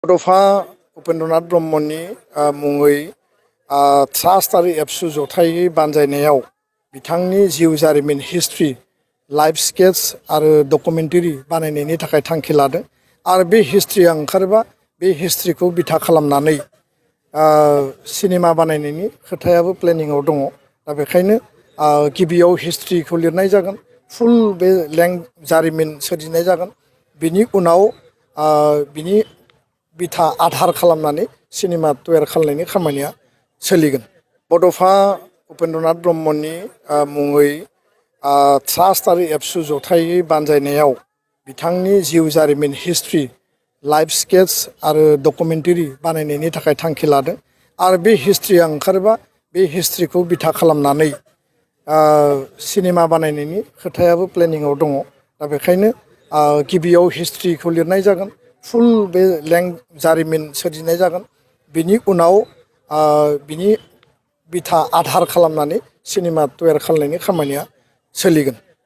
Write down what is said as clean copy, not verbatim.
बड'फा उपेन्द्रनाथ ब्रह्मनि मुङै ट्रास्ट आरो एबसु जथायै बानजायनायाव बिथांनि जिउ जारिमिन हिस्ट्रि लाइफ स्केच आरो डकुमेन्टारि बानायनायनि थाखाय थांखि लादों आरो बे हिस्ट्रिया ओंखारोबा बे हिस्ट्रिखौ बिथा खालामनानै सिनेमा बानायनायनि खोथायाबो प्लेनिंआव दङ। दा बेखायनो गिबियाव हिस्ट्रिखौ लिरनाय जागोन, फुल बे जारिमिन सोरजिनाय जागोन। बिनि उनाव बिनि बिथा आधार खालामनानै सिनेमा तैयार खालामनायनि खामानिया सोलिगोन। बड'फा उपेन्द्रनाथ ब्रह्मनि मुङै ट्रास्ट आरो एबसु जथायै बानजायनायाव बिथांनि जिउ जारिमिन हिस्ट्रि लाइफ स्केच आरो डकुमेन्टारि बानायनायनि थाखाय थांखि लादों आरो बे हिस्ट्रिया ओंखारोबा बे हिस्ट्रिखौ बिथा खालामनानै सिनेमा बानायनायनि खोथायाबो प्लेनिंआव दङ। दा बेखायनो गिबियाव हिस्ट्रिखौ लिरनाय जागोन, फुल बे जारिमिन सोरजिनाय जागोन। बिनि उनाव बिनि बिथा आधार खालामनानै सिनेमा तैयार खालामनायनि खामानिया सोलिगोन।